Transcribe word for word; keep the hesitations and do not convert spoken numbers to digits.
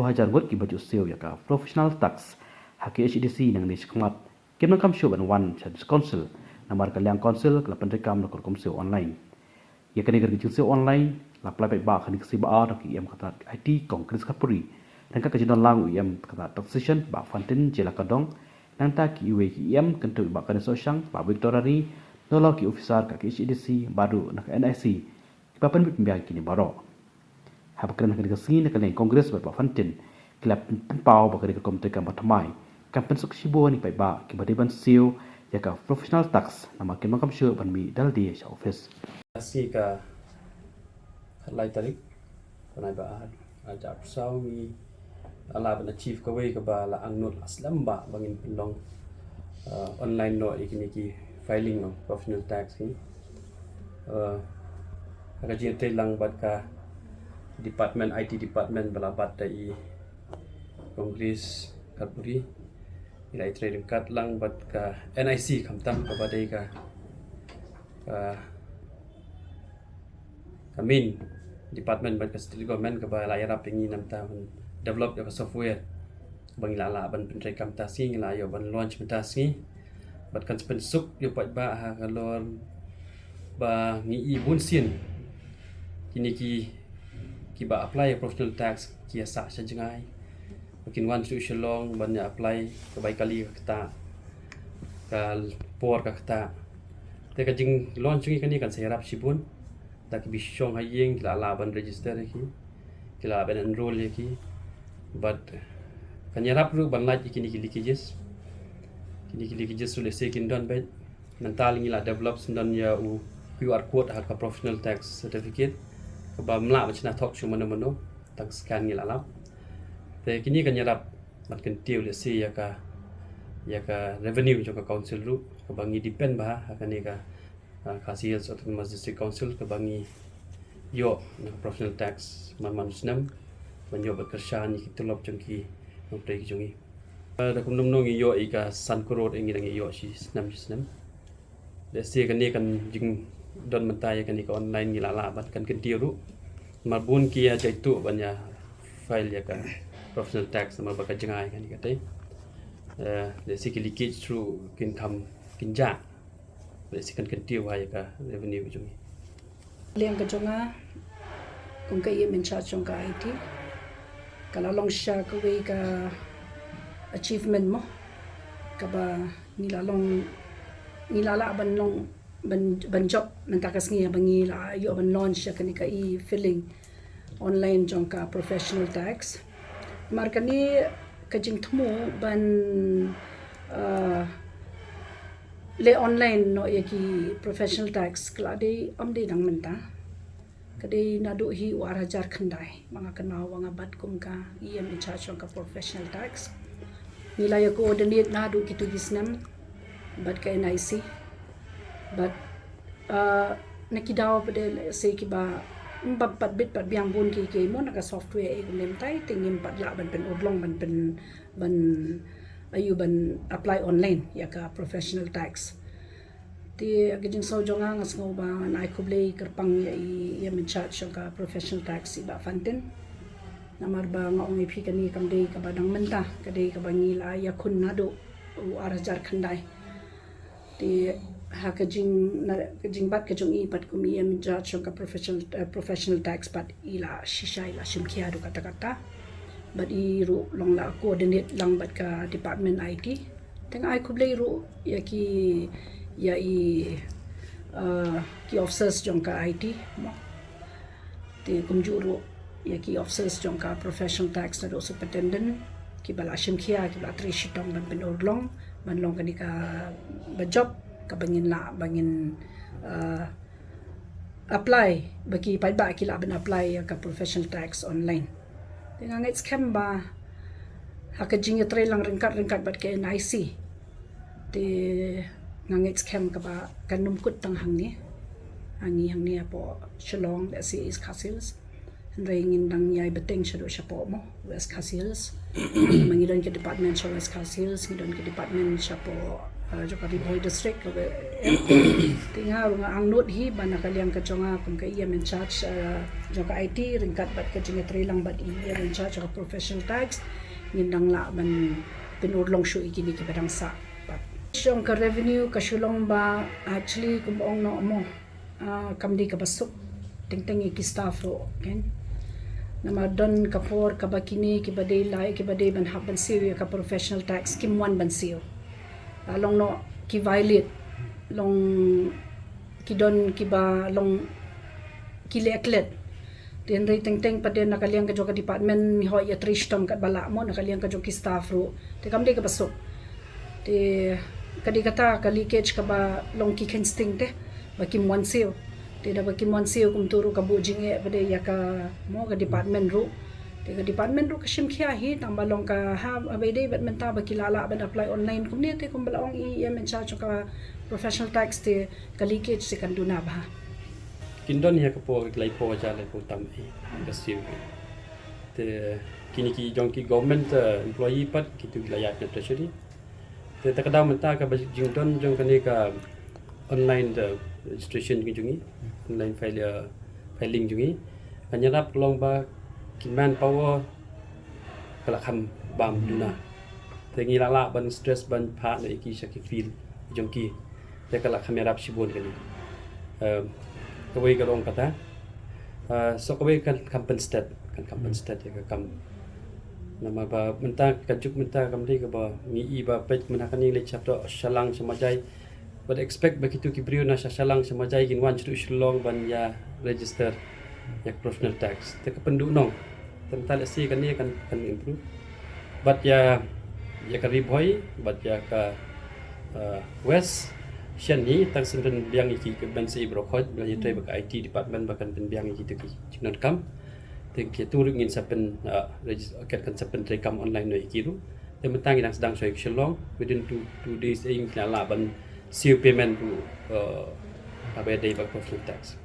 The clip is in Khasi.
hajar ngut kiba ju siew ïa ka professional tax ha K H A D C nangne shakhmat kim donkam shuh ban wan sha District Council, namar ka liang Council ka la pyntreikam da ka rukom siew online. Ïa kane ka rukom siew online la pynlait paidbah ha kane ka sngi ba ar da ki E M ka tnat I T Kong Chris Kharpuri, ryngkat ka jingdon lang u E M ka tnat Taxation Bah Fantin Jela Kardong, nangta kiwei ki E M kynthup i Bah Kane Sohshang, Bah Victor Rari, nalor ki officer ka K H A D C bad ruh na ka N I C kiba pynbit pynbiang ïa kine baroh. Haba kren ha kane ka sngi na ka liang Congress, Bah Bah Fantin, ki la pynpaw ba kane ka rukom treikam ba thymmai kan pynsuk shibun ïa ki paidbah kiba dei ban siew ïa ka professional tax namar kim donkam shuh ban mih da lade sha office. Sngi ka khatlai tarik, bnai ba ar, ar hajar arphew saw, ngi la lah ban achieve kawei kaba la angnud la slem bha ba ngin pynlong, uh, online noh ïa kine ki filing of professional tax ki. Uh, ha ka jingïatreilang bad ka department, I T department ba la bat da i Kong Chris Kharpuri, ngi la ïatrei ryngkat lang bad ka N I C khamtam kaba dei ka, ka ka main department bad ka state government kaba la ïarap ïa ngi namar ban develop ïa ka software ba ngi la lah ban pyntreikam mynta sngi, ngi la ïoh ban launch mynta sngi. Bad kan sa pynsuk ïa u paidbah ha ka lor ba ngi i bunsien kine ki, kiba apply ïa professional tax ki ïa sah sha jngai. Ba kin wan sha Shillong ban ïa apply, ka bai kali ka ktah, ka por ka ktah. Te ka jinglaunch jong ngi kane kan sa ïarap shibun. Da ki ba shong ha ïing ki la lah ban register ïa ki, ki la lah ban enroll ïa ki. Bad kan ïarap ruh ban lait ïa kine ki leakages. Kine ki leakages ruh lehse kin don beit. Mynta ngi la develop shen don ïa u Q R code ha ka professional tax certificate kaba ym lah ban shna thok shuh mano mano, tang scan ngi la lap. Te kine kan ïarap ban kyntiew lehse ïa ka, ïa ka revenue jong ka council ruh kaba ngi depend bha ha kane ka, ah, Khasi Hills Autonomous District Council kaba ngi ïoh na ka professional tax man man u snem ban ïoh ban kyrshan ïa ki tulop jong ki nongtrei ki jong ngi. Ah, da kumno kumno ngi ïoh ïa ka san klur ngi dang ïoh shi snem shi snem. Lehse kane kan jingdon mynta ïa kane ka online ngi la lah ban kan kyntiew ruh. Namar bun ki ïa jaituh ban ïa file ïa ka professional tax namar ba ka jngai kane ka tei. Eh, lehse ki leakage ruh kin kham kin jah. Lehse kan kyntiew ha ïa ka revenue jong ngi. Liang ka jong nga kum ka E M in charge jong ka I T, ka la long shisha kawei ka achievement mo kaba ngi la long, ngi la lah ban long, ban, ban jop mynta ka sngi ba ngi la ïoh ban launch ïa kane ka e-filing online jong ka professional tax. Namar kane ka jingthmu ban, ah, leh online noh ïa ki professional tax ka la dei, ym dei dang mynta. Ka dei naduh hi u ar hajar khyndai ba nga kynmaw ba nga bat kum ka E M in charge jong ka professional tax. Ngi la ïa coordinate naduh kito ki snem bad ka N I C. Bad, ah, na ki daw pat de lehse kiba ym pat bit pat biang bun ki, ki mo na ka software ei kumne mynta te ngim pat lah ban pynurlong ban pyn, ban ïoh ban apply online ïa ka professional tax. Te ha ka jingsngew jong nga, nga sngew ba ngan ai khublei kyrpang ïa i, ïa i in charge jong ka professional tax, i Bah Fantin. Namar ba nga ong ïa phi, kane kam dei kaba dang mynta, ka dei kaba ngi la ïakhun naduh u ar hajar khyndai. Te ha ka jing, na ka jingbat ka jong i pat kum i in charge jong ka professional, eh, professional tax pat, i la shisha, i la shim khia haduh katta katta. Bad i ruh long la coordinate lang bad ka department I T. Te nga ai khublei ruh ïa ki, ïa i, eh, ki officers jong ka I T mo. Te kumjuh ruh ïa ki officers jong ka professional tax, naduh superintendent, kiba la shim khia, kiba la trei shitom ban pynurlong ban long kane kaba jop kaba ngin lah, ba ngin, eh, apply, ba ki paidbah ki lah ban apply ïa ka professional tax online. Te nga ngeit skhem ba ha ka jingïatreilang ryngkat ryngkat bad ka N I C, te nga ngeit skhem kaba kan ym kut tang hangne, hangne, hangne hapoh Shillong, lehse East Khasi Hills. Hynrei ngin dang ïai bteng shaduh shapoh mo, West Khasi Hills. Ma ngi don ki department sha West Khasi Hills, ngi don ki department shapoh uh, jong ka Ri Bhoi District ka, te nga ruh nga angnud hi ba na ka liang ka jong nga kum ka E M in charge, uh, jong ka I T ryngkat bad ka jingïatreilang bad E M in charge jong ka professional tax, ngin dang lah ban pynurlong shuh ïa kine kiba dang sah. Jong ka revenue ka shu long ba actually kum ong noh mo, uh, kam dei kaba suk teng teng ïa ki staff ruh, kan. Namar don ka por kaba kine kiba dei lai kiba dei ban hap ban siew ïa ka professional tax kim wan ban siew. Ba long noh ki violate, long ki don kiba long ki leh klet. Te hynrei teng teng pat de na ka liang ka jong ka department ngi hoi ïatrei shitom katba lah mo na ka liang ka jong ki staff ruh. Te kam dei kaba suk. Te ka dei kata ka leakage kaba long ki kheiñ sting te ba kim wan siew. Te da ba kim wan siew kumta ruh ka buh jingeh pat de ïa ka mo ka department ruh. Te ka department ruh ka shim khia hi tang ba long ka ha ba dei bad mynta ba ki lah lah ban apply online kumne te kumba la ong i E M in charge ka professional tax te ka leakage te kan duna bha. Kin don ïa ka por lai por ja lai por tam i ka siew. Te kine ki jong ki government, uh, employee pat kitu ki la ïaid na treasury. Te ta ka daw mynta kaba jingdon jong kane ka online, uh, registration jong ngi, online file, uh, filing jong ngi. Kan ïarap long ba ki manpower ka la kham bam duna. Te ngi lah lah ban stress ban phah na ïa ki sha ki field jong ki. Te ka la kham ïarap shibun kane. Um, kawei ka long kata. Uh, so kawei kan kham pynstet, kan kham pynstet ïa ka kam. Namar ba mynta ka juk mynta kam dei kaba ngi i ba peit mynta kane leit sha to Shillong sha Majai. Bad expect ba kitu ki briew na sha Shillong sha Majai kin wan sha Shillong ban ïa register ïa professional tax. Te ka pynduh nong. Te mynta lehse kane kan, kan improve. Bad ïa, ïa ka Ri Bhoi, bad ïa ka, uh, West, shen hi tang shen pynbiang ïa ki ka ban sa i baroh khoit, ba ïa trei ba ka I T department ba kan pynbiang ïa kitu ki jingdonkam. Te kitu ruh ngin sa pyn, uh, regis-, kan, kan sa pyntreikam online noh ïa ki ruh. Te mynta ngi dang sdang shuwa ïa ka Shillong, within two, two days eh ngi lah lah ban siew payment ruh, uh, haba ïadei bad professional tax.